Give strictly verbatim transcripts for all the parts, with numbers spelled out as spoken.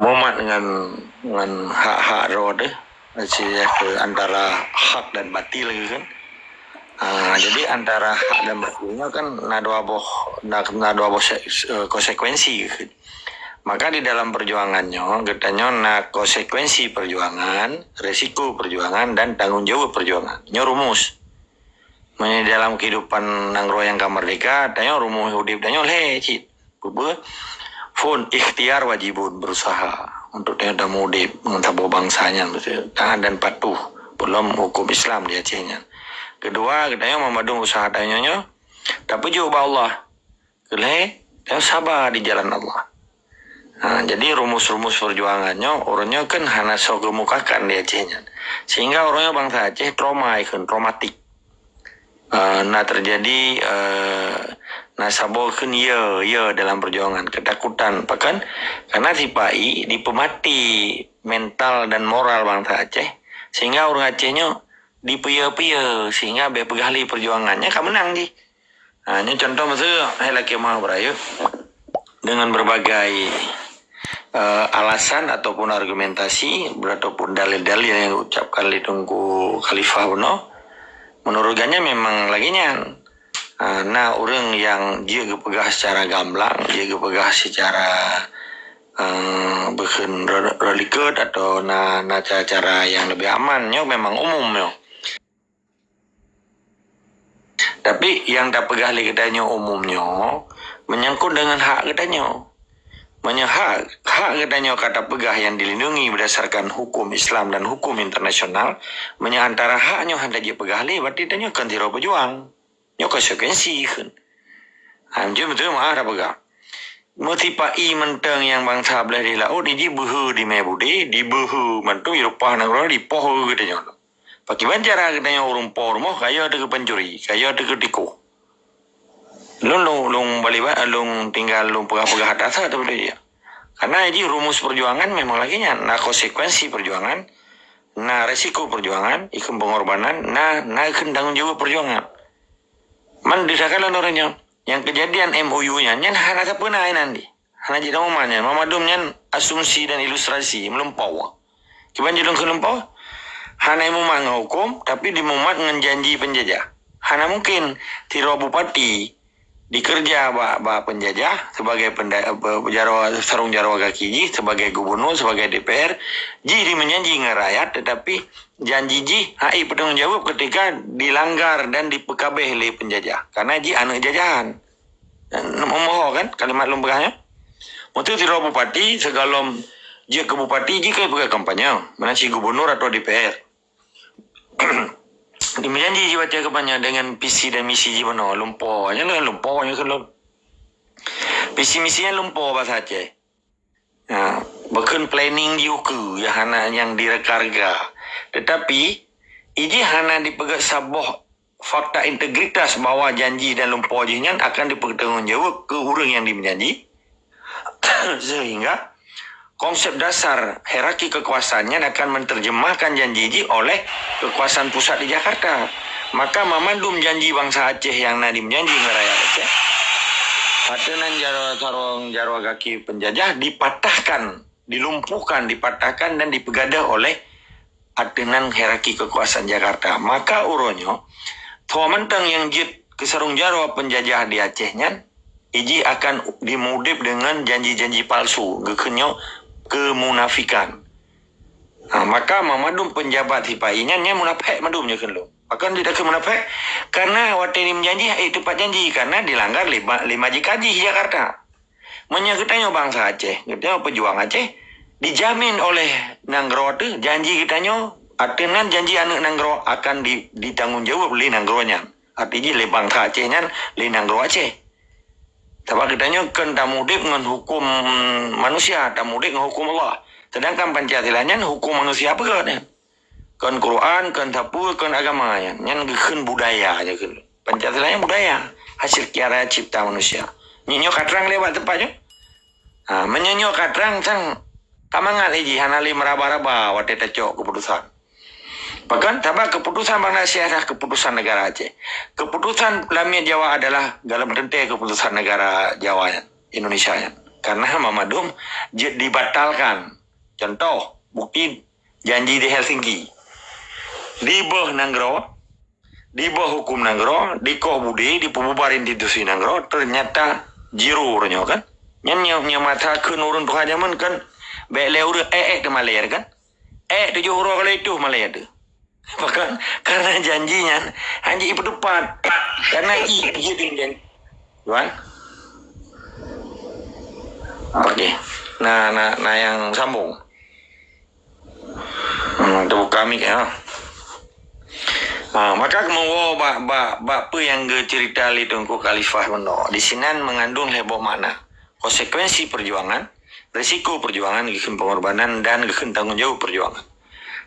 Mumat ngon, ngon hak-hak droe deh. Masih antara hak dan batil gitu kan. Ah, jadi antara hak dan batil nyoe kan na dua boh, na, na dua boh se-, eh, konsekuensi gitu. Maka di dalam perjuangan nyoe, geutanyoe na konsekuensi perjuangan, resiko perjuangan, dan tanggung jawab perjuangan. Nyoe rumus. Meunyoe dalam kehidupan nanggroe nyang ka merdeka, tanyoe rumus udeb tanyoe lhèe cit. Peue? Phôn ikhtiar wajibun, berusaha untuk tanyoe tamudeb ngon saboh bansa nyan, beutôi. Taat dan patuh peulom hukum Islam di Aceh nyan. Keudua, geutanyoe meumandum usaha tanyoe nyoe tapeujok bak Allah. Keulhèe, tanyoe saba di jalan Allah. Ha, jadi rumus-rumus perjuangan nyoe, ureueng nyoe kan hana soe geumukakan di Aceh nyan. Sehingga ureueng nyoe bansa Aceh trauma ikheun, traumatik. Eh, na terjadi, eh, na saboh kheun ye, ye dalam perjuangan, ketakutan. Pakon? Karena sipa-i dipeumati mental dan moral bansa Aceh, sehingga ureueng Aceh nyoe dipeue-peue, sehingga bèk peugah lé perjuangan. Nyan ka meunang jih. Ha, nyoe contoh masa hai lakèe meu'ah beurayeuk dengan berbagai, eh, alasan ataupun argumentasi ataupun dalil-dalil yang diucapkan oleh Teungku Khalifah bunoe, menurut geuhnyan memang lagèe nyan. Ha, na ureueng nyang jeuet geupeugah secara gamblang, jeuet geupeugah secara, eh, bukon re-, re-, likot atau na, na cara-cara yang lebih aman. Nyoe memang umum nyoe. Tapi nyang tapeugah lé geutanyoe umum nyoe menyangkut dengan hak geutanyoe. Meunyoe hak, hak geutanyoe ka tapeugah nyang dilindungi berdasarkan hukum Islam dan hukum internasional, meunyoe antara hak nyoe hana jipeugah lé, berarti tanyoe kon sidroe peujuang. Nyoe konsekuensi kheun. Ha, jeuet beutôi meu'ah tapeugah. Meusipa-i mantong nyang bansa blaih di laôt, jibeuhe di mé budé, dibeuhe mantong, jireupah nanggroe, dipoh geutanyoe. Pakriban cara geutanyoe ureueng po rumoh, kaya teuka pancuri, kaya teuka tikoh. Lôn, lôn, lôn balik ba-, lôn tinggai lôn peugah-peugah ata sa, tapi ya. Karena jih rumus perjuangan memang lagèe nyan, na konsekuensi perjuangan, na resiko perjuangan, ikheun pengorbanan, na, na ikheun tanggung jawab perjuangan. Man disangka lôn uroe nyoe, nyang keujadian M O U nyan, nyan hana sapeue na inan jih. Hana jiteurimong nyan. Meumandum nyan asumsi dan ilustrasi, meulumpoe. Kiban jih lôn kheun lumpoe? Hana jimumat ngon huköm, tapi jimumat ngon janji peunjajah. Hana mungken sidroe bupati dikeureuja bak, bak peunjajah sibagai penda-, pe-, jaroe, sarong jaroe gaki jih sibagai gubunur, sibagai D P R, jih jimeujanji ngon rakyat, tetapi janji jih hana jipeutanggung jaweueb ketika jilanggar dan jipeukabeh lé peunjajah, karena jih aneuëk jajahan. Meumeuho kan kalimat lôn peugah nyoe? Meunyoe sidroe bupati, sigohlom jeuet keu bupati, jih ka jipeugah kampanye, meunan cit gubunur atau D P R. Jimeujanji jibaca kampanye dengan visi dan misi jih bunoe, lumpoe. Nyan lumpoe, lumpoe nyan kheun lôn. Visi misi nyan lumpoe basa Aceh. Ha, bukon planning jih ukeue nyang hana nyang direka-reka. Tetapi, ijih hana jipeugét saboh fakta integritas bahwa janji dan lumpoe jih nyan akan jipeutanggung jaweueb keu ureuëng nyang jimeujanji. Sehingga konsep dasar hierarki kekuasaan nyan akan menerjemahkan janji jih oleh kekuasaan pusat di Jakarta. Maka mamandum janji bansa Aceh nyang na jimeujanji ngon rakyat Aceh, ateueh nan jaroe, sarong jaroe gaki peunjajah dipatahkan, dilumpuhkan, dipatahkan dan dipeugadôh oleh ateueh nan hierarki kekuasaan Jakarta. Maka uroe nyoe, soe mantong nyang jeuet keu sarong jaroe peunjajah di Aceh nyan, ijih akan jimeudeb deungon janji-janji palsu, geukheun nyoe keumunafikan. Ha, maka mamandum peunjabat sipa-i nyan, nyan munafék mandum nyoe kheun lôn. Pakon jeuet takheun munafék? Karena watée jimeujanji, hana teupat janji, karena jilanggar lé ma-, lé majikan jih di Jakarta. Meunyoe geutanyoe bansa Aceh, geutanyoe peujuang Aceh, dijamin oleh nanggroe teuh janji geutanyoe, ateueh nan janji aneuëk nanggroe akan di-, ditanggung jaweueb lé nanggroe nyan. Arti jih lé bansa Aceh nyan, lé nanggroe Aceh. Sabab geutanyoe kon tameudeb ngon huköm manusia, tameudeb ngon huköm Allah. Sedangkan Pancasila nyan huköm manusia peugét nyan. Kon Quran, kon sapeue, kon agama nyan. Nyan geukheun budaya nyan kheun. Pancasila nyan budaya, hasil karya cipta manusia. Nyoe, nyoe ka trang lé bak teumpat nyoe. Ha, meunyoe nyoe ka trang, sang ka mangat lé jih hana lé meuraba-raba watée tacok keuputusan. Pakon? Sabab keuputusan bansa Aceh adalah keuputusan negara Aceh. Keuputusan lamiet Jawa adalah dalam teuntée keuputusan negara Jawa nyan, Indonesia nyan. Karena banmandum jeuet dibatalkan. Contoh, bukti janji di Helsinki. Di beuh nanggroe, di beuh huköm nanggroe, dikoh budé, dipeububar institusi nanggroe, ternyata zero uroe nyoe kan. Nyan nyang, nyang masa kheun ureuëng tuha jameun kan, bék lé ureuëng ék-ék teumalée kan. Ék tujoh uroe ka lheueh tuh malée teuh. Bahkan karena janji nyan hana jipeuteupat. Karena i, i, i, i, Tuan. Oke. Nah, nah, nah yang sambung. Hmm, teubuka mic ya. Ha, maka keumeungoe bak, bak, bak peue nyang geuceurita lé Teungku Khalifah meunoe, di sinan meungandung lhée boh makna. Konsekuensi perjuangan, risiko perjuangan, geukheun pengorbanan dan geukheun tanggung jawab perjuangan.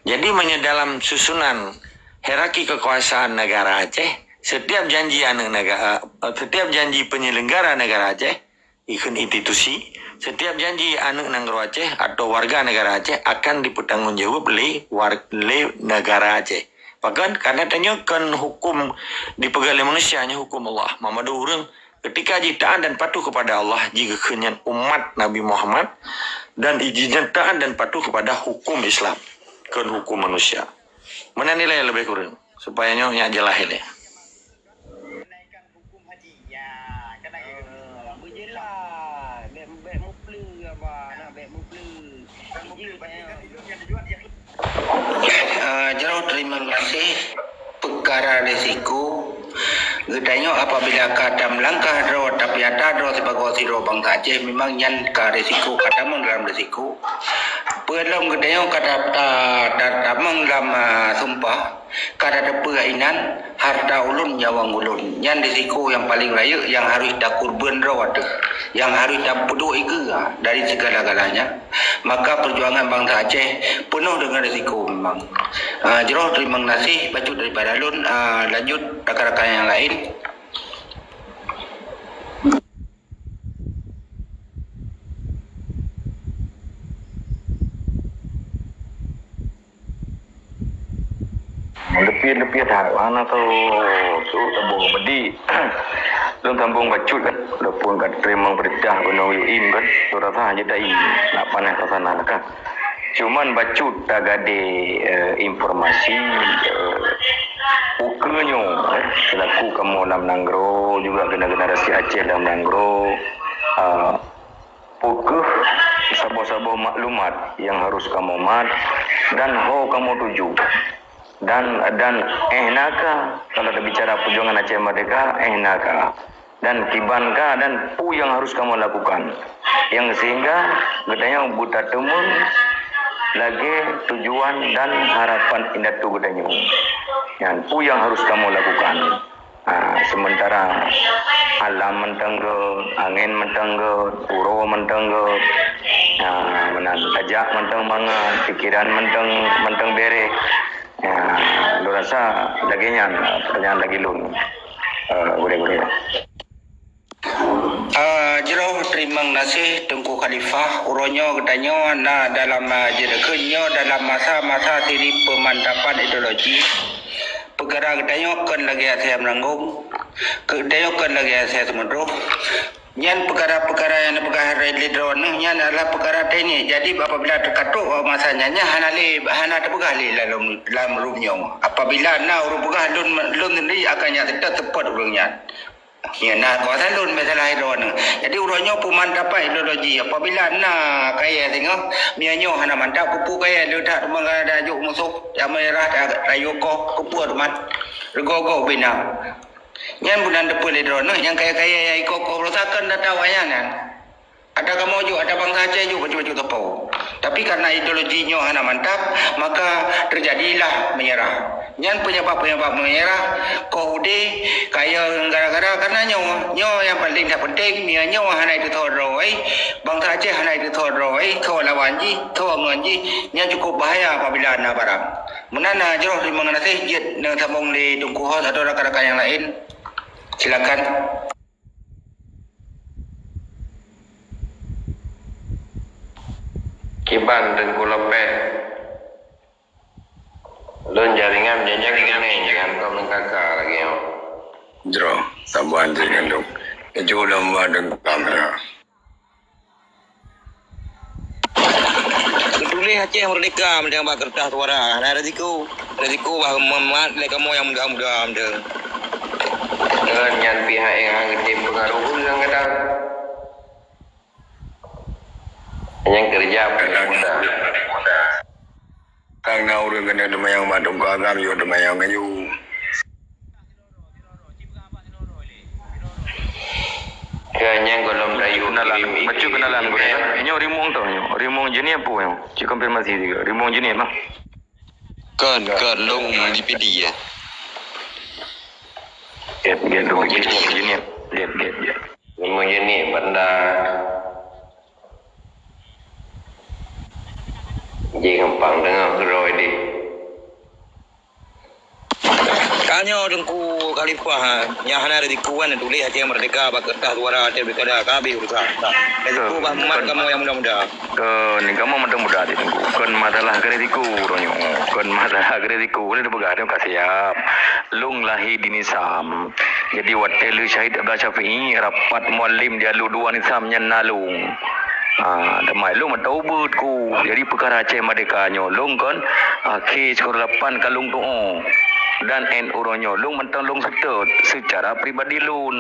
Jadi, meunyoe dalam susunan hierarki kekuasaan negara Aceh, setiap janji aneuk negara, eh, setiap janji penyelenggara negara Aceh, ikheun institusi, setiap janji aneuk nanggroe Aceh atau warga negara Aceh akan dipertanggungjawab lé war-, lé negara Aceh. Bahkan karena tanyoe kon huköm dipeugah lé manusia, nyoe huköm Allah. Mamadu ureuëng ketika jitaat dan patuh kepada Allah, jigeukheun nyan umat Nabi Muhammad, dan ijinyan taat dan patuh kepada huköm Islam, kon huköm manusia. Meunan nilai lebih kurang, supaya nyoe nyak jelas ilée. Ah, jroh teurimong gaséh. Peukara risiko, geutanyoe apabila ka tameulangkah droe, tapiata droe sibagoe sidroe bansa Aceh, memang nyan ka risiko, ka tamong dalam risiko. Peue lom geutanyoe ka ta-, ta-, ta-, tamong lam, ah, sumpah, ka tateupeue inan, harta ulôn, nyawöng ulôn. Nyan risiko nyang paleng rayeuk nyang harôh takeureubeuen droe teuh, nyang harôh tapeuduek ikeue dari segala-galanya. Maka perjuangan bansa Aceh peunoh deungon risiko memang. Ah, jroh teurimong gaséh bacut daripada lôn, ah, lanjut rakan-rakan nyang laén. Leupie-leupie that, hana tho, su tabong meudi. Lôn sambong bacut kan, walaupun ka teurimong peurintah gunong yuim kan, lôn rasa hana jeuet na panéh ka sana kan. Cuman bacut tagadée, eh, informasi, eh, ukeue nyoe, eh, selaku kamoe lam nanggroe, juga generasi Aceh lam nanggroe, eh, peu kheueh saboh-saboh maklumat nyang harus kamoe mat dan ho kamoe tuju. Dan, dan éh na ka, kalau tabicara perjuangan Aceh Merdeka, éh na ka. Dan kiban ka, dan peue nyang harus kamoe lakukan. Nyang sehingga geutanyoe beutateumong lagée tujuan dan harapan indatu geutanyoe. Nyan peue nyang harus kamoe lakukan. Ha, sementara alam mantong gét, angén mantong gét, uroe mantong gét, ha, meunan tajak mantong mangat, pikiran mantong, mantong béréh. Ha, lôn rasa lagée nyan, pertanyaan lagée lôn. Eh, gurée-gurée. Ah, jroh teurimong gaséh Teungku Khalifah, uroe nyoe geutanyoe na dalam, ah, jeuet kheun nyoe dalam masa-masa sirip peumantapan ideologi. Peukara geutanyoe kon lagée asée meuranggung, geutanyoe kon lagée asée seumeudroh. Nyan peukara-peukara nyang neupeugah lé droeneuh nyan adalah peukara teknik. Jadi, apabila teukatok bak masa nyan, nyan hana lé, hana teupeugah lé lam, lam rumoh nyoe. Apabila na ureuëng peugah, lôn, lôn sendiri akan nyan seutôt seupôt ureuëng nyan. Ya, na kuasa lôn masalah droeneuh. Jadi, uroe nyoe peumantapan ideologi. Apabila na kayée singoh, meunyoe nyoe hana mantap, keupeue kayée le that teuma ka jok musoh, jamé rah, rayeuk koh, keupeue teuma. Rego-go bina. Nyan bunan teupeu lé droeneuh, nyang kayée-kayée nyang iko koh beureusakan data wayang nyan. Ada kamoe jok, ada bansa Aceh jok, bacut-bacut sapo. Tapi karena ideologi nyoe hana mantap, maka terjadilah menyerah. Nyan penyebab-penyebab menyerah, koh udeh, kaya gara-gara karena nyoe. Nyoe nyang paling tak penting, meunyoe nyoe hana iteusoe droe, bansa Aceh hana iteusoe droe, soe lawan jih, soe ngon jih, nyan cukup bahaya apabila na barang. Meunan na jroh teurimong gaséh jeuet neusambong lé Teungku Hos atau rakan-rakan nyang laén. Silakan. Kiban Teungku Lopeh. Lôn jaringan jajak kunéng, jangan kau mengkaka lagi, oh. Jroh, saban jih kandung. Keju lom ba deungon kamera. Aceh merdeka mantong bak kertas suara. Hana risiko. Risiko bah mat lé kamoe nyang muda-muda mantong. Nyan pihak nyang hana geutem pengaruh pun nyang kadang. Nyang keureuja pun muda. Kang na ureuëng keuneuk teumayang bak Teungku Agam, yue teumayang ngon yue. Keu nyang gohlom rayu kenalan, bacut kenalan gurée kan? Nyoe rimueng toh nyoe. Rimueng jeunieb peue nyoe? Cit konfirmasi sigoe. Rimueng jeunieb mah. Kon, kon, lôn di Pidie ya. Gét, gét, rimueng jeunieb. Gét, gét, gét. Rimueng jeunieb banda. Jih gampang teungoh keudroe deh. Tanyoe Teungku Khalifah, nyang hana risiko kan tuléh Aceh Merdeka bak kertas suara Aceh Pilkada, ka habéh urusan. Risiko bah mat kamoe nyang muda-muda. Kon, kamoe mantong muda di Teungku. Kon masalah keu risiko uroe nyoe. Kon masalah keu risiko, ulôn peugah nyoe ka siap. Lôn lahé di Nisam. Jadi watée lheueh Syahid Abdullah Syafi'i rapat mualim di Alue Dua Nisam nyan na lôn. Ha, teuma lôn mantong ubit ku. Jadi peukara Aceh Merdeka nyoe lôn kon akhé sikula lapan ka lôn tuoh. Dan 'an uroe nyoe lôn mantong lôn seutôt seucara pribadi lôn.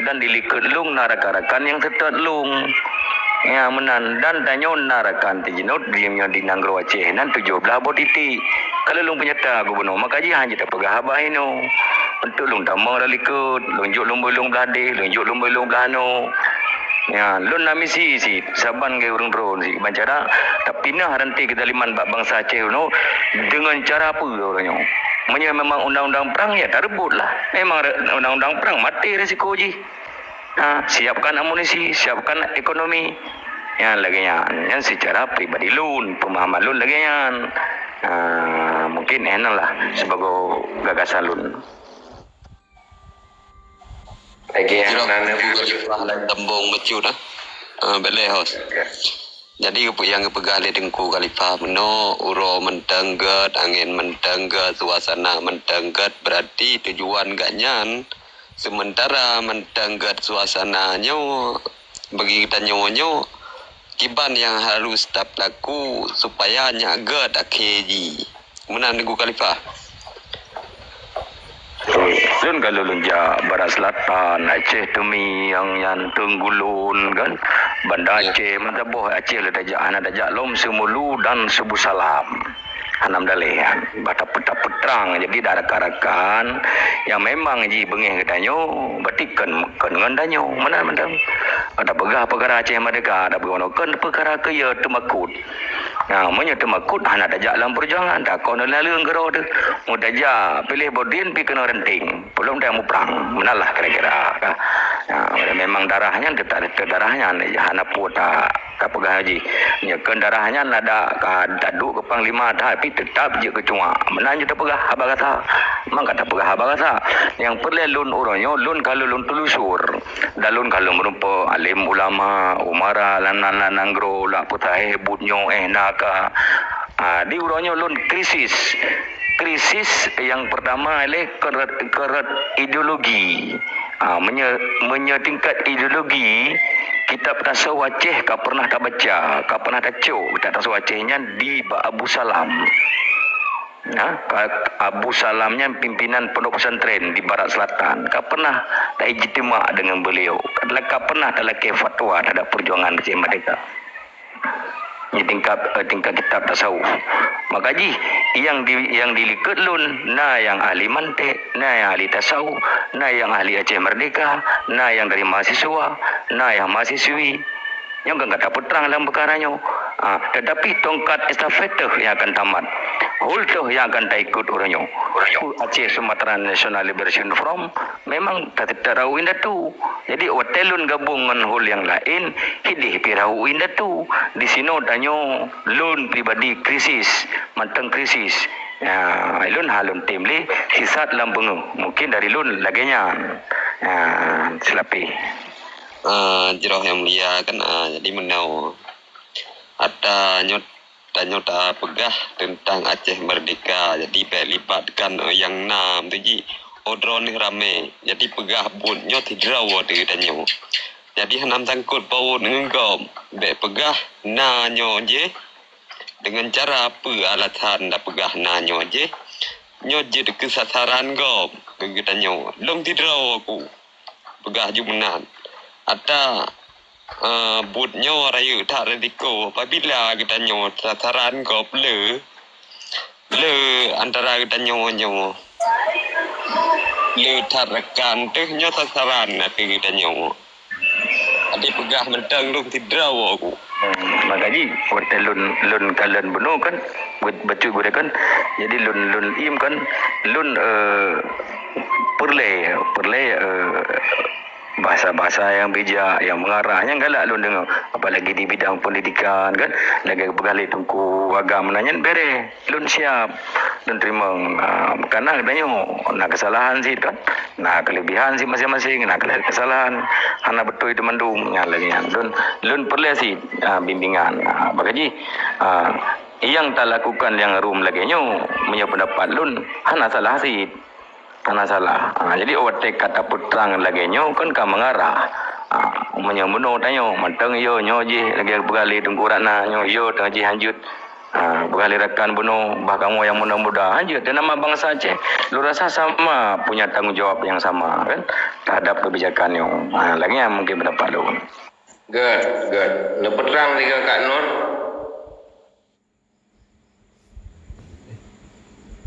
Dan di likot lôn na rakan-rakan nyang seutôt lôn. Ya meunan dan tanyoe na rakan teujeunot di, di nanggroe Aceh nan tujoh blaih boh titik. Ka lôn peunyata gubunur maka jih hana tapeugah haba inoe. Untuk lôn tamong lam likot, lôn jok lôn beuet lôn blaih deh, lôn jok lôn beuet lôn blaih noe. Ya, lôn na misi cit saban ngon ureuëng droen cit ban cara tapinah ranté keuzaliman bak bansa Aceh uroe nyoe deungon cara peue uroe nyoe. Meunyoe memang undang-undang prang ya tareubot lah. Memang re- undang-undang prang maté risiko jih. Ha, siapkan amunisi, siapkan ekonomi. Nyang lagée nyan, nyan seucara pribadi lôn, peumahaman lôn lagée nyan. Ha, mungkin eh nan lah sibagoe gagasan lôn. Lagée nyan. Jroh nan Teungku Khalifah laén sambong bacut ah. Ah, bék lé hos. Jadi nyang geupeugah lé Teungku Khalifah meunoe, uroe mantong gét, angén mantong gét, suasana mantong gét, berarti tujuan gét nyan seumeuntara mantong gét suasana nyoe bagi geutanyoe nyoe kiban nyang harôh tapeulaku supaya nyak gét akhé jih. Meunan Teungku Khalifah. Lôn ka lôn jak Barat Selatan, Aceh Teumieng, nyan Teunggulon kan, Banda Aceh, meusaboh Aceh lôn tajak, hana tajak lom Seumulu dan Sebusalam. Hana meudaleh nyan. Bah tapeutrang. Jadi dak rakan-rakan nyang memang jih beungéh geutanyoe, berarti kon, kon ngon tanyoe. Meunan mantong. Tapeugah peukara Aceh Merdeka, tapeugah kon peukara keu yue teumakot. Nah, meunyoe teumakot hana tajak lam peujuangan, takon lé naleueng keudroe teuh. Meunyoe tajak piléh bodin pi keunoe reunteng, peulom tajak muprang. Meunan lah kira-kira. Nah, memang darah nyan teutap, teutap darah nyan hana peue ta, tapeugah jih. Nyoe kon darah nyan ada ka taduek keu panglima, tapi teutap jeuet keu cuak. Meunan jih tapeugah haba gata. Memang ka tapeugah haba gata. Nyang peureulée lôn uroe nyoe, lôn ka lôn telusur. Dan lôn ka lôn meurumpok alim ulama, umara, lam, lam, lam nanggroe, lam peutahe buet nyoe eh na ka. Ah, di uroe nyoe lôn krisis. Krisis nyang peurtama lé keu rot, keu rot ideologi. Ah, meunyoe, meunyoe tingkat ideologi, kitab tasawuf Aceh ka pernah tabaca, ka pernah tacok kitab tasawuf Aceh nyan di bak Abu Salam. Nah, ka, Abu Salam nyan pimpinan pondok pesantren di Barat Selatan. Ka pernah taijtimak deungon beliau. Ka, ka pernah talakée fatwa terhadap perjuangan Aceh Merdeka. Di tingkat, eh, tingkat kitab tasawuf. Maka jih, nyang di, nyang di likot lôn, na nyang ahli mantek, na nyang ahli tasawuf, na nyang ahli Aceh Merdeka, na nyang dari mahasiswa, na nyang mahasiswi. Nyoe kan ka tapeutrang lam peukara nyoe. Ha, tetapi tongkat estafet teuh nyang akan tamat. Hol teuh nyang akan taikot uroe nyoe. Peue Aceh Sumatera National Liberation Front memang ta-, ta-, rahu indatu. Jadi watée lôn gabong ngon hol nyang laén, hideh pi rahu indatu. Di sinoe tanyoe lôn pribadi krisis, mantong krisis. Ya, lôn hana lôn tem lé sisat lam peungeuh. Mungkin dari lôn lagée nyan. Ya, seulapeh. Ah, jroh nyang mulia kan, ah, jadi meunoe. Ata nyoe, tanyoe tapeugah teuntang Aceh Merdeka. Jadi bék libatkan nyang na tu jih. Oh, droeneuh ramé. Jadi peugah buet nyoe sidroe teuh tanyoe. Jadi hana meusangkot paut ngon gob. Bék peugah na nyoe jih. Deungon cara peue alasan tapeugah na nyoe jih? Nyoe jeuet keu sasaran gob keu geutanyoe. Lôn sidroe ku peugah jumeunan. Ata, eh, buet nyoe rayeuk that risiko apabila geutanyoe sasaran gob le, le antara geutanyoe nyoe, le that rakan teuh nyoe sasaran ateueh geutanyoe. Até peugah mantong lôn sidroe ku. Hmm, maka jih, watèe lôn, lôn kalon bunoe kan, be-, bacut gurèe kan. Jadi lôn, lôn iem kan, lôn, eh, peureulèe, peureulèe, eh, bahasa-bahasa nyang bijak, nyang mengarah, nyang galak lôn deungö. Apalagi di bidang pendidikan kan, lagèe peugah lé Teungku Agam na nyan bèrèh. Lôn siap, lôn teurimong. Ah, karena geutanyoe na keusalahan cit kan, na keulebihan cit maséng-maséng, na kele-, keusalahan, hana beutôi teumandum nyan lagèe nyan. Lôn, lôn peureulèe cit, ah, bimbingan. Ah, bagaih jih, ah, nyang talakukan nyang rhom lagèe nyoe, meunyoe peundapat lôn, hana salah cit. Hana salah. Ha, jadi watèe ka tapeutrang lagèe nyoe kan ka mengarah. Ha, meunyoe bunoe tanyoe, mantong yo nyoe jih lagèe peugah lé Teungku Ratna nyoe, yo teungoh jih hanjeuet. Ha, peugah lé rakan bunoe, bah kamoe nyang muda-muda, hanjeuet. Dan nama bansa Aceh, lôn rasa sama punya tanggung jawab yang sama kan terhadap kebijakan nyoe. Ha, lagèe nyan mungkin pendapat lôn. Good, good. Neupeutrang sigoe Kak Nur.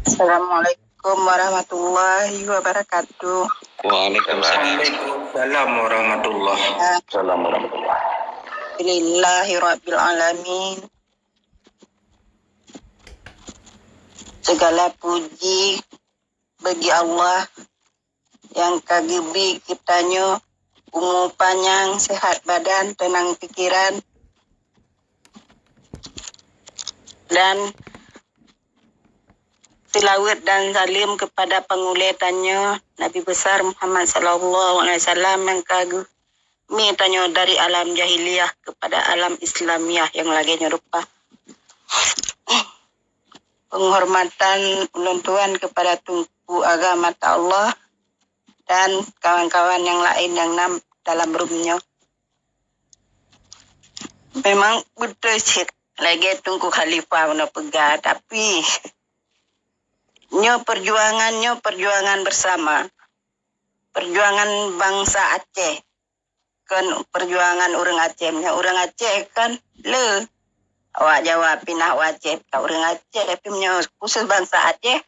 Assalamualaikum warahmatullahi wabarakatuh. Waalaikumsalam. Waalaikumsalam warahmatullahi wabarakatuh. Alhamdulillahirabbil alamin. Segala puji bagi Allah nyang ka geubri geutanyoe umu panyang, sehat badan, teunang pikeran, dan seulaweuet dan saleuem keupada pangulèe tanyoe Nabi Besar Muhammad sallallahu alaihi wasallam nyang ka geu-, mi tanyoe dari alam jahiliyah keupada alam Islamiyah nyang lagèe nyoe rupa. Penghormatan ulôn tuan keupada Teungku Agam Atta Allah dan kawan-kawan nyang laén nyang na dalam room nyoe. Memang beutôi cit lagèe Teungku Khalifah bunoe peugah, tapi nyoe perjuangan, nyoe perjuangan bersama. Perjuangan bansa Aceh. Kon perjuangan ureueng Aceh. Meunyoe ureueng Aceh kan le awak Jawa pinah u Aceh, bukan ureueng Aceh, tapi meunyoe khusus bansa Aceh,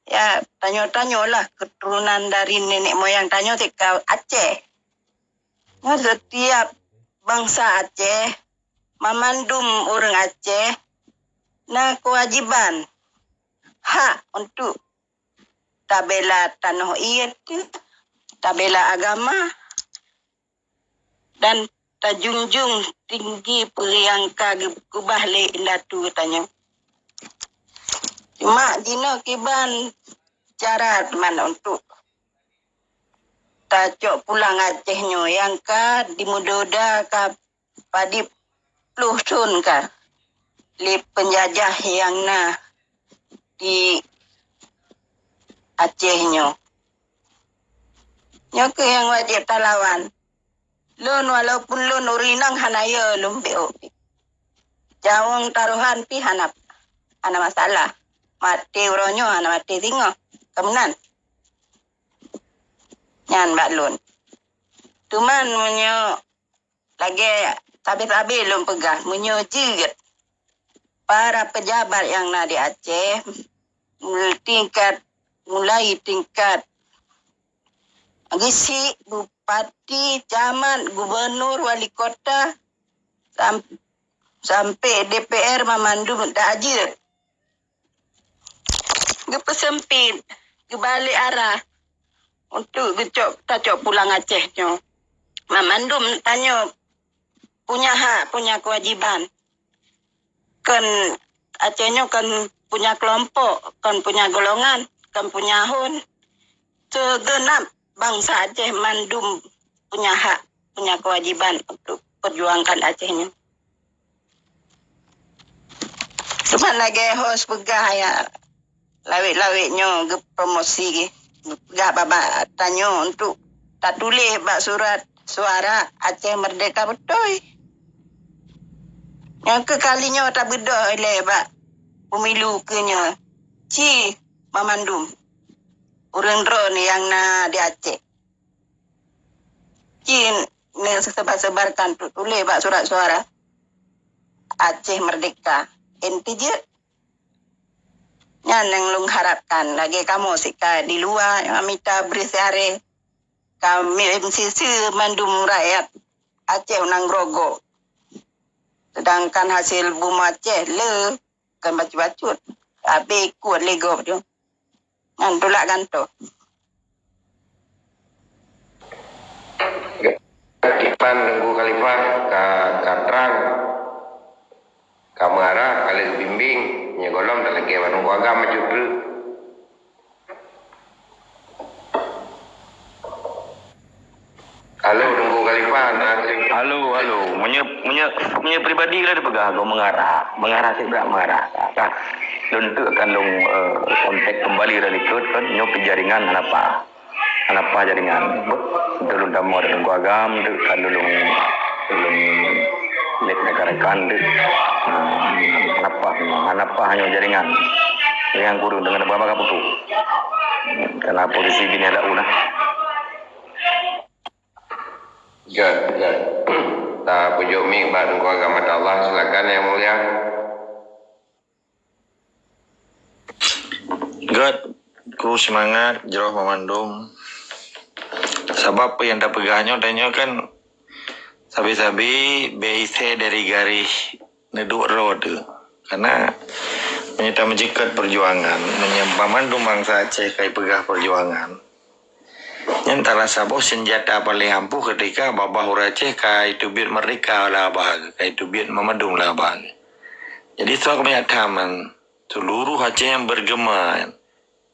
ya, tanyoe-tanyoe lah keturunan dari nenek moyang tanyoe tika Aceh. Nyoe setiap bansa Aceh, mamandum ureueng Aceh na kewajiban, hak untuk tabela tanoh ié teuh, tabela agama, dan tajunjung tinggi peue nyang ka geukeubah lé indatu tanyoe. Cuma jinoe kiban cara teuma untuk tacok pulang Aceh nyoe nyang ka dimudoda ka padub ploh thon ka lé peunjajah nyang na di Aceh nyoe. Nyoe keuh nyang wajéb talawan. Lôn, walaupun lôn ureueng inong hana yo lôn bék-bék. Jaweueng tarohan pih hana, hana masalah. Maté uroe nyoe hana maté singoh. Ka meunan. Nyan bak lôn. Teuma meunyoe lagèe sabé-sabé lôn peugah, meunyoe jeuet para pejabat nyang na di Aceh, tingkat, mulai tingkat geuchik, bupati, camat, gubunur, wali kota, sam-, sampoe D P R, mamandum tajeuet. Geupeuseumpit, geubalek arah untuk geucok, tacok pulang Aceh nyoe. Mamandum tanyoe punya hak, punya kewajiban. Kon Aceh nyoe kon punya kelompok, kon punya golongan, kon punya hon. Seugeunap bansa Aceh mandum punya hak, punya kewajiban untuk perjuangkan Aceh nyoe. Teuma lagèe host peugah ya, lawét-lawét nyoe geupromosi, geupeugah bak tanyoe untuk tatuléh bak surat suara Aceh Merdeka beutôi. Nyang keu kali nyoe tabeudôh ilée bak pemilu keu nyoe. Ci banmandum ureuëng droeneuh nyang na di Aceh. Ci neusebar-sebarkan, tuléh bak surat suara Aceh Merdeka. Enti jeuet, nyan nyang lôn harapkan lagée kamoe sika di luwa nyang mita bri siaré. Kami M C C mandum rakyat Aceh unang grogok. Sedangkan hasil bum Aceh le kan bacut-bacut. Habis ikut lego tu. Ngan tulak gantoh. Ipan Teungku Khalifah ka, ka trang, ka meuarah, ka lheueh bimbing, nyoe gohlom talagée barang agam macam tu. Halo, Teungku Khalifah, na Halo, halo. Meunyoe, meunyoe, meunyoe pribadi lah dipeugah, kau mengarah. Mengarah sih berat mengarah. Nah, lôn teuk akan lôn, eh, kontak kembali dari likot kan, nyoe pih jaringan kenapa? Kenapa jaringan? Beuh, itu lôn tamah dari Teungku Agam, tu kan lôn, lôn lihat rekan-rekan tu. Hmm, kenapa? Kenapa hanya jaringan? Jaringan kurang dengan apa-apa putus. Karena posisi bini ada ulah. Gét, gét. Tapeujok mic bak Teungku Agam Atallah, silakan Yang Mulia. Gét, kru seumangat, jroh banmandum. Sabab peue nyang tapeugah nyoe, tanyoe kan sabe-sabe beu isée dari garéh neuduek droe teuh. Karena meunyoe tameujeukat peujuangan, meunyoe banmandum bansa Aceh ka ipeugah peujuangan, nyan tarasa boh seunjata paleng ampuh ketika babah ureuëng Aceh ka iteubiet merdeka lé babah, ka iteubiet banmandum lé babah. Jadi, soe keumeunyak taman, seluruh Aceh nyang bergema,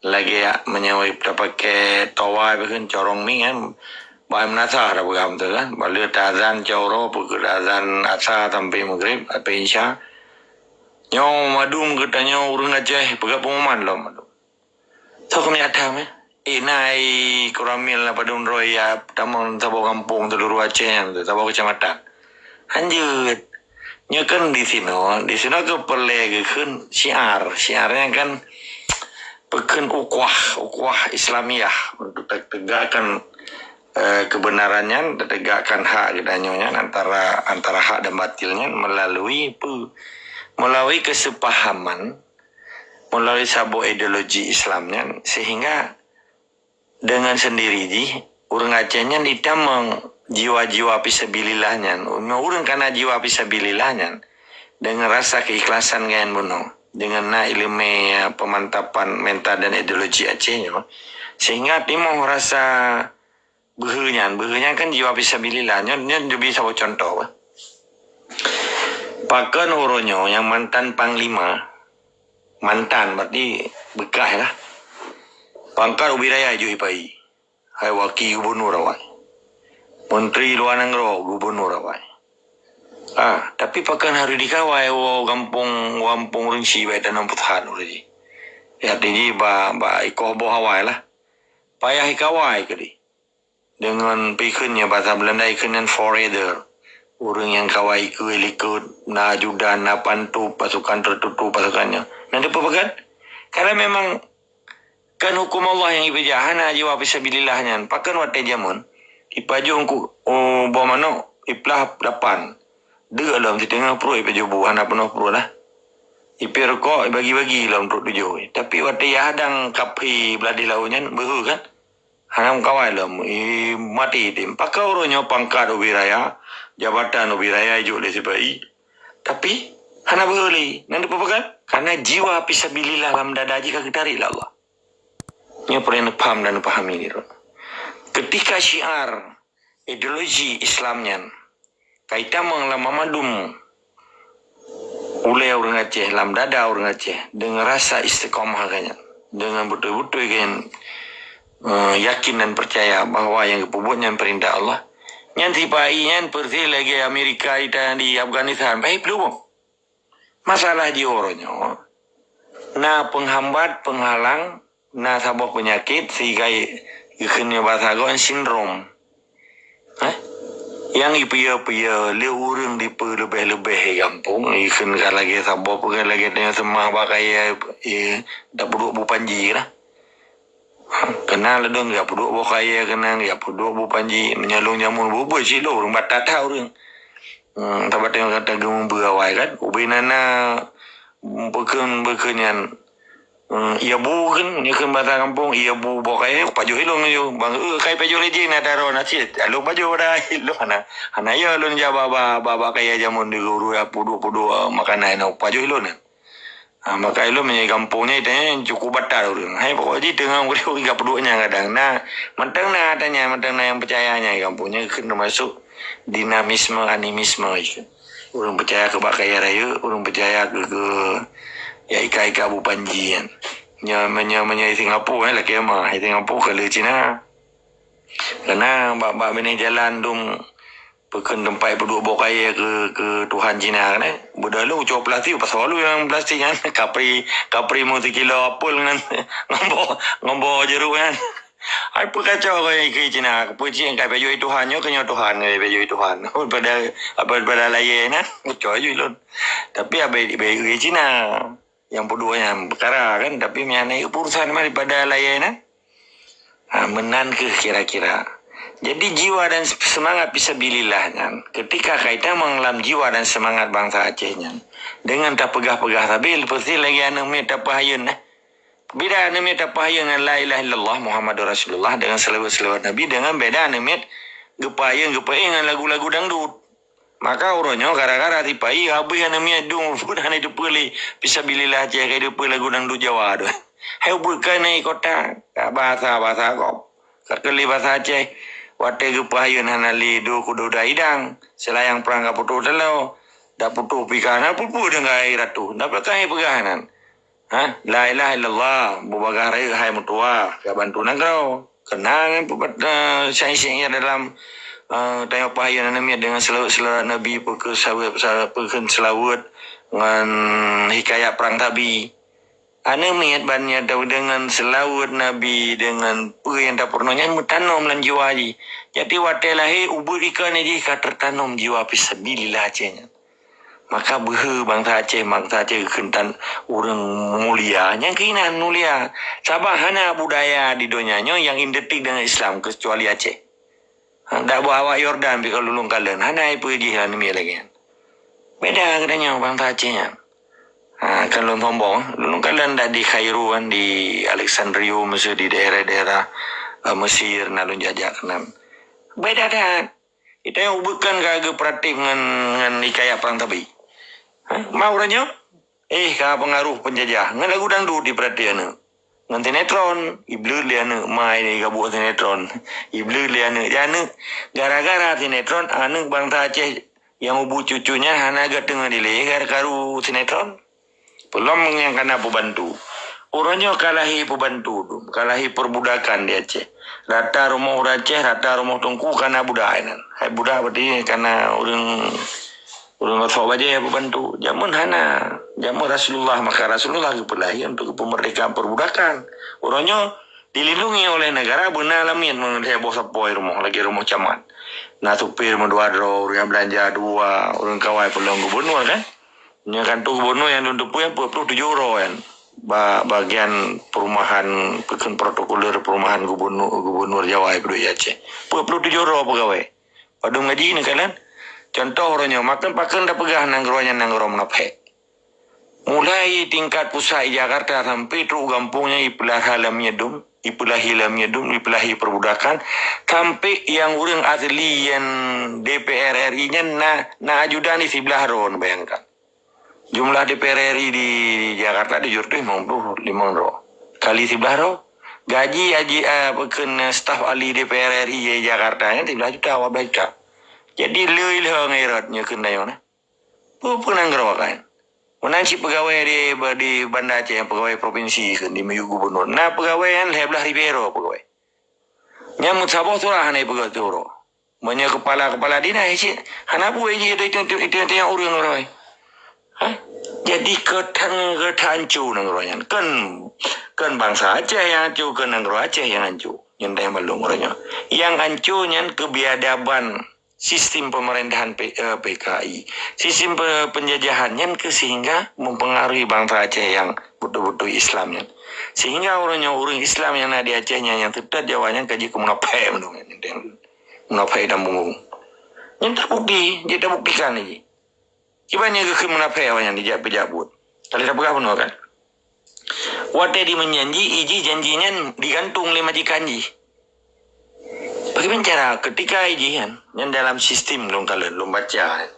lagée yak meunyoe tapakai towa beukeun corong mi kan, bah meunasah dah peugah beutôi kan. Baleue taazan coro, peue keu azan asa sampai maghrib, sampai isya. Nyoe madum geutanyoe ureuëng Aceh peugah pengumuman lom madum. Soe keumeunyak taman, eh, na i Koramil na padum droe ya tamong saboh gampông seluruh Aceh nyan, saboh kecamatan. Hanjeuet. Nyoe kan di sinoe, di sinoe keu peureulée geukheun syiar. Syiar nyan kan peukheun ukhuwah, ukhuwah Islamiyah untuk te-, tegakkan, eh, kebenaran nyan, tegakkan hak geutanyoe nyan antara, antara hak dan batil nyan melalui peue? Melalui kesepahaman, melalui saboh ideologi Islam nyan, sehingga deungon sendiri jih, ureuëng Aceh nyan itamong jiwa-jiwa fisabilillah nyan. Meunyoe ureuëng ka na jiwa fisabilillah nyan, deungon rasa keikhlasan ngon bunoe, deungon na ileumé, eh, peumantapan mental dan ideologi Aceh nyoe, sehingga timoh rasa beuhe nyan. Beuhe nyan kan jiwa fisabilillah. Nyoe, nyoe leubeh saboh contoh bah. Pakon uroe nyoe nyang mantan panglima, mantan berarti bekas lah. Pangkat ubit raya jih ipai. Hai waki gubernur awai. Menteri luar nanggroe gubernur awai. Ah, tapi pakon harus dikawai wo gampong, gampong ureuëng si bai tanam putahan ureuëng ji. Ya, arti ji ba, ba ikoh boh awai lah. Payah ikawai keu di. Deungon pikheun nyoe basa Belanda ikheun nyan forrader. Ureuëng nyang kawai ikeue likot, na ajudan, na pantôp pasukan teututoe pasukan nyoe. Na teupeue pakon? Karena memang kan huköm Allah nyang ipeujah, hana jiwa fisabilillah nyan. Pakon watée jameun, ipajoh ku, oh, boh manok, iplah lapan. Deuk lom siteungoh pruet ipajoh bu, hana peunoh pruet lah. Ipiep rukok, ibagi-bagi lom trok tujoh. Tapi watée yah hadang kaphé blah di laôt nyan, beuhe kan? Hana meukawan lom, i, maté tem. Pakon uroe nyoe pangkat ubit raya, jabatan ubit raya ijok lé sipai. Tapi, hana beuhe lé. Nyan teupeue pakon? Karena jiwa fisabilillah lam dada jih ka geutarek lé Allah. Nyoe peureulee neupaham dan neupahami nyoe. Ketika syiar ideologi Islam nyan ka itamong lam banmandum ulée ureuëng Aceh, lam dada ureuëng Aceh, deungon rasa istiqamah geuh nyan, deungon beutôi-beutôi geuh nyan, eh, yakin dan peucaya bahwa nyang geupeubuet nyan peurintah Allah. Nyan sipa-i nyan persis lagée Amerika ita di Afghanistan, bah i peuleuwong. Masalah jih uroe nyoe, na peunghambat, peunghalang, na saboh peunyakét sigai geukheun nibak sagoe sindrom. Hah? Nyang ipiôh-piôh lé ureuëng dipeuleubeh-leubeh di gampông, ikheun ka lagée saboh peugah lagée tanyoe seumah bak kayée, eh, tapeuduek bu panji lah. Keunan ladôm geupeuduek boh kayée, keunan geupeuduek bu panji. Meunyoe lôn jameun bubui cit lôn ureuëng batat that ureuëng. Hmm, saban tanyoe gata geumeubeue awai kan. Ubé nana peukheun-peukheun nyan. Hmm, iya bu kheun, nyoe kheun basa gampông, iya bu boh kayée pajoh ilôn nyoe. Bang, eh, kai pajoh lé jih na taro na cit. Alô pajoh pada ilôn hana. Hana iya lôn jak bak, bak, bak, bak kayée jameun di guru ya peuduek-peuduek makanan inoe pajoh ilôn. Ha, maka ilôn meunyoe gampông nyoe tanyoe cukup batat ureuëng. Hai pokok jih teungoh ureuëng ka peuduek nyan kadang. Nah, mantong na ata nyan, mantong na nyang peucaya nyan gampông nyoe kheun teumasok dinamisme, animisme itu. Ureuëng peucaya keu bak kayée rayeuk, ureuëng peucaya keu, keu ya ika-ika bu panji nyan. Nyoe meunyoe, meunyoe di Singapura, eh, lakée meuah. Di Singapura ka le Cina. Keunan bak, bak binéh jalan dum peukheun teumpat peuduek boh kayée keu, keu Tuhan Cina kan, eh. Beudôh lôn ucok plastik, pasal lôn nyang plastik nyan, kapri, kapri meusikilo apel ngon, ngon boh, ngon boh jeruk nyan. Hai peukacau kayée keu Cina, peue cit ka pajoh Tuhan nyoe, keu nyoe Tuhan, ka pajoh Tuhan. Pada, pada layée na, ucok ju lôn. Tapi abai, abai Cina. Nyang peuduek nyan peukara kan, tapi meunan urusan daripada layée na. Ha, meunan kheueh kira-kira. Jadi jiwa dan semangat fisabilillah nyan, ketika kaitan lam jiwa dan semangat bangsa Aceh nyan, dengan tapeugah-peugah sabe, leupeusi lagée aneuëk miet tapeuhayeuen nah. Beda aneuëk miet tapeuhayeuen ngon la ilaha illallah Muhammadur Rasulullah dengan selawat-selawat Nabi, dengan beda aneuëk miet geupeuhayeuen, geupeuéh ngon lagu-lagu dangdut. Maka uroe nyoe gara-gara sipa-i habéh aneuëk miet dum pun hana teupeue lé fisabilillah Aceh ka teupeue lagu dangdut Jawa tu. Hai ubeut keuneuk kota, ka bahasa-bahasa gob. Ka keu lé bahasa Aceh, watée geupeuhayeuen hana lé do kudo da idang, seulayang prang ka putôh talo, da putôh pika na peue-peue deungon hai ratu, na peue ka hai peugah nan. Ha? La ilaha illallah, beubagaih rayeuk hai meutuwah, ka bantu nanggroe. Keunan peubat, eh, syair-syair dalam, eh, tanyoe pahayeuen aneuëk miet deungon seulaweuet-seulaweuet Nabi, peukheun seulaweuet, peukheun seulaweuet ngon hikayat prang tabi. Aneuëk miet ban nyan deungon seulaweuet Nabi, deungon peue nyang tapeurunoe nyan meutanom lam jiwa jih. Jadi watée lahé ubeut ikeu jih ka teutanom jiwa fisabilillah Aceh nyan. Maka beuhe bansa Aceh, bansa Aceh geukheun tan ureuëng mulia. Nyang keuinan mulia. Sabab hana budaya di donya nyoe nyang identik dengan Islam keucuali Aceh. Ha, dak buet awak Yordan pih ka lôn kalon. Hana ipeue jih aneuëk miet lagée nyan. Beda geutanyoe bansa Aceh nyan. Ha, kan lôn sombong. Lôn kalon dak di Kairo kan, di Alexandria, Mesir, di daerah-daerah, eh, Mesir, na lôn jak-jak keunan. Beda that. Kita nyang ubeut kan ka geupeuratif ngon, ngon hikayat prang tabi. Ha? Ma uroe nyoe? Eh, ka peungaroh peunjajah. Ngon lagu dangdut dipeuratif aneuëk. Ngon sinetron, ibleuet lé aneuëk mai di gabuk sinetron. Ibleuet lé aneuëk. Jadi aneuëk, gara-gara sinetron, aneuëk bansa Aceh nyang ubeut cucu nyan hana geuteungoh dilée gara-gara sinetron. Peulom nyang kana peubantu. Uroe nyoe ka lahé peubantu dum, ka lahé perbudakan di Aceh. Rata rumoh ureuëng Aceh, rata rumoh teungku kana budak inan. Hai budak berarti kana ureuëng, ureuëng gosok bajée peubantu. Jameun hana. Jameun Rasulullah, maka Rasulullah geupeulahé untuk keupeumerdeka perbudakan. Uroe nyoe dilindungi oleh negara beuna lamiet meunyoe boh sapoe rumoh, lagée rumoh camat. Na supir meudua droe, ureuëng belanja dua, ureuëng kawai peulom gubernur kan. Nyoe kan tu gubernur nyang lôn teupeue peuet puluh tujoh droe kan. Ba bagian perumahan, peukheun protokoler perumahan gubernur, gubernur Jawa Aceh. Peuet puluh tujoh droe pegawai. Padum gaji neukalon. Contoh uroe nyoe, makheun pakon tapeugah nanggroe nyan nanggroe munafék. Mulai tingkat pusat di Jakarta sampai trok gampông nyan ipeulahé lamiet dum, ipeulahé lamiet dum, ipeulahé perbudakan, sampai nyang ureuëng asli nyang D P R R I nyan na, na ajudan di siblaih droe, bayangkan. Jumlah D P R R I di, di Jakarta tujoh reutôh limong puluh limong droe. Kali siblaih droe. Gaji aji, eh, peukheun staf ahli D P R R I di Jakarta nyan siblaih juta, dua blaih juta. Jadi le ilhong irot nyoe kheun tanyoe na. Peue-peue nanggroe kan? Meunan cit peugawée di, di Banda Aceh, peugawée provinsi kheun di miyueb gubernur. Na peugawée nyan lhée blaih ribée droe peugawée. Nyan meusaboh surah hana ipeugét siuroe. Meunyoe keupala-keupala dinas cit hana buet jih itu, itu, itu, itu nyang ureuëng roh. Ha? Jadi keu tan, keu tanco nanggroe nyan. Kon, kon bansa Aceh nyang hanco, kon nanggroe Aceh nyang hanco. Nyan dah nyang balong uroe nyoe. Nyang hanco nyan keubiadaban sistem pemerintahan P, eh, P K I, sistem pe, penjajahan nyan ke sehingga mempengaruhi bangsa Aceh yang betul-betul Islam nyan. Sehingga ureuëng nyoe, ureuëng Islam yang na di Aceh nyan, yang teutat Jawa nyan ka jeuet keu munafék mandum nyan. Munafék dan bungong. Nyan terbukti, jeuet terbuktikan lagi. Kiban nyang geukheun munafék awaknyan dijak peujak buet. Ka lheueh tapeugah bunoe kan? Watée jimeujanji, ijih janji nyan digantung lé majikan jih. Bagaimana cara ketika ijih nyan, nyan dalam sistem lôn kalon, lôn baca nyan.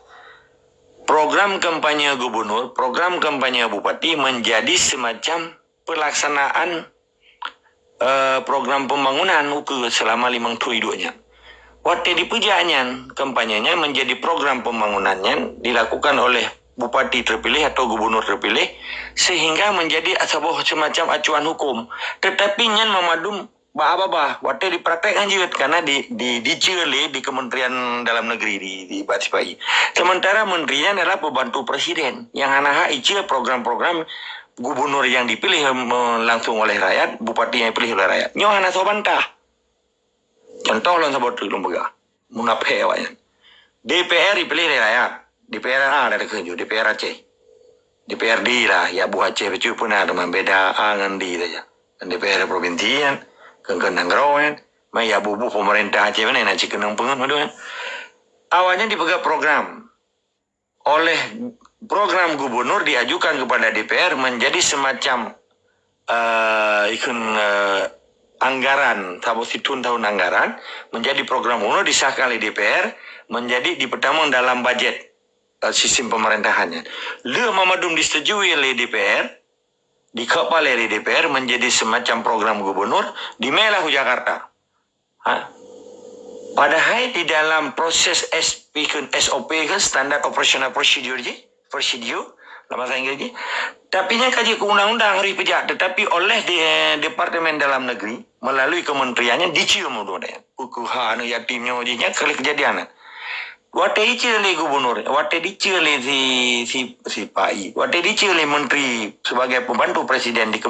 Program kampanye gubernur, program kampanye bupati menjadi semacam pelaksanaan eh, program pembangunan ukeue selama limong thon duek nyan. Watée dipeujak nyan, kampanye nyan menjadi program pembangunan nyan dilakukan oleh bupati terpilih atau gubernur terpilih, sehingga menjadi saboh semacam acuan hukum. Tetapi nyan memadum bak babah, watée dipraktek hanjeuet, karena di, di, diceue lé di Kementerian Dalam Negeri di, di bak sipai. Sementara menteri nyan adalah pembantu presiden yang hana hak iceue program-program gubernur yang dipilih, em, langsung oleh rakyat, bupati yang dipilih oleh rakyat. Nyoe hana soe bantah. Contoh lôn saboh treuk lôn peugah. Munafék awaknyan. D P R dipilih lé rakyat. D P R A dah dikeue, D P R Aceh. D P R D lah, ya buh Aceh bacut pun na, teuma beda A ngon D saja. Dan D P R provinsi kan, keu-keu nanggroe kan. Mai ya buh-buh pemerintah Aceh mana nak cikeunong peungeut madu kan. Awaknyan dipeugah program. Oleh program gubernur diajukan kepada D P R menjadi semacam, eh, ikun, eh, anggaran, saboh sithon tahun anggaran, menjadi program gubernur disahkan oleh D P R, menjadi dipertamong dalam bajet, eh, sistem pemerintahannya. Lheueh memadum disetujui oleh D P R, dikepalai oleh D P R menjadi semacam program gubernur, dimailah u Jakarta. Ha? Padahai di dalam proses S P ke, S O P ke, Standard Operational Procedure ji, procedure, dalam bahasa Inggris ji. Tapi nyan ka jeuet keu undang-undang harus dipeujak, tetapi oleh di, Departemen Dalam Negeri melalui kementeriannya dicium udah deh. Uku ha aneuk yatim nyoe ji nyan kali kejadian. Watée diceue lé gubernur, watée diceue lé si, si, si Pai, watée diceue lé menteri sebagai pembantu presiden di